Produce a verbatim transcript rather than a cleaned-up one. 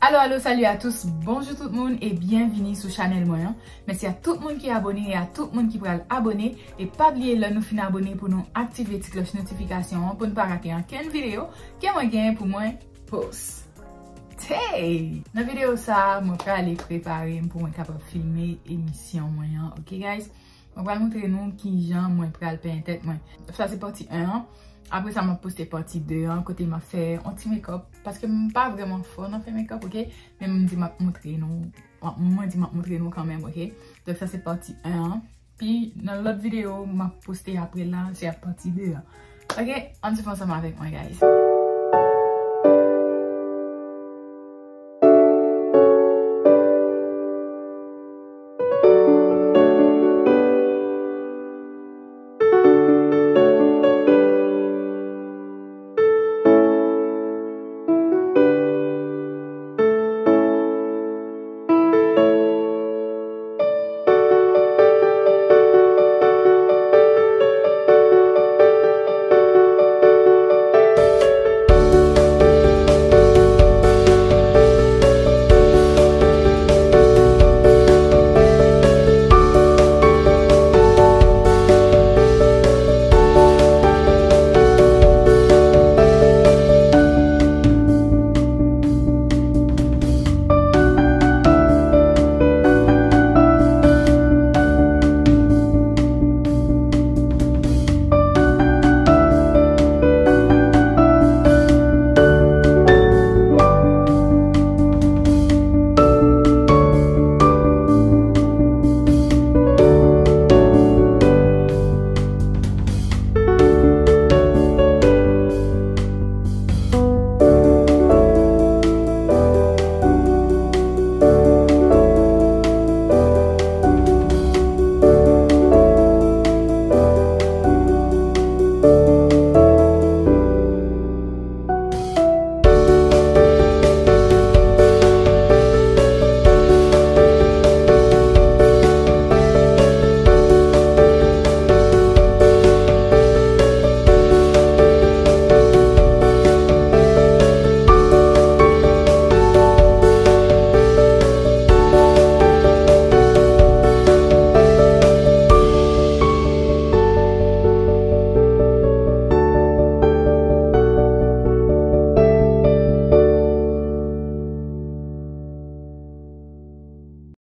Alo, alo, salut à tous, bonjou tout moun e byenvini sou chanèl mwen an. Mèsi a tout moun ki abone e a tout moun ki pral abone. E pa bliye lè nou fin abone pou nou aktive ti klòch notifikasyon an pou n pa rate ankenn videyo ke mwen genyen pou mwen poste. Nan videyo sa a, mwen prale prepare m pou mwen kapab filme emisyon mwen an, ok guys? Mwen pral montre nou kijan mwen pral penyen tèt mwen. Sa se pati en an. Apre sa, m ap poste pati de an, kote m ap fè yon ti makeup. Paske m pa vrèman fò nan fè makeup, ok? Men m di m ap montre nou. Mwen di m ap montre nou kanmenm, ok? Donk sa se pati en an. Pi nan lòt videyo m ap poste apre la, se ap pati de an. Ok? Ann swiv ansanm avèk mwen, guys.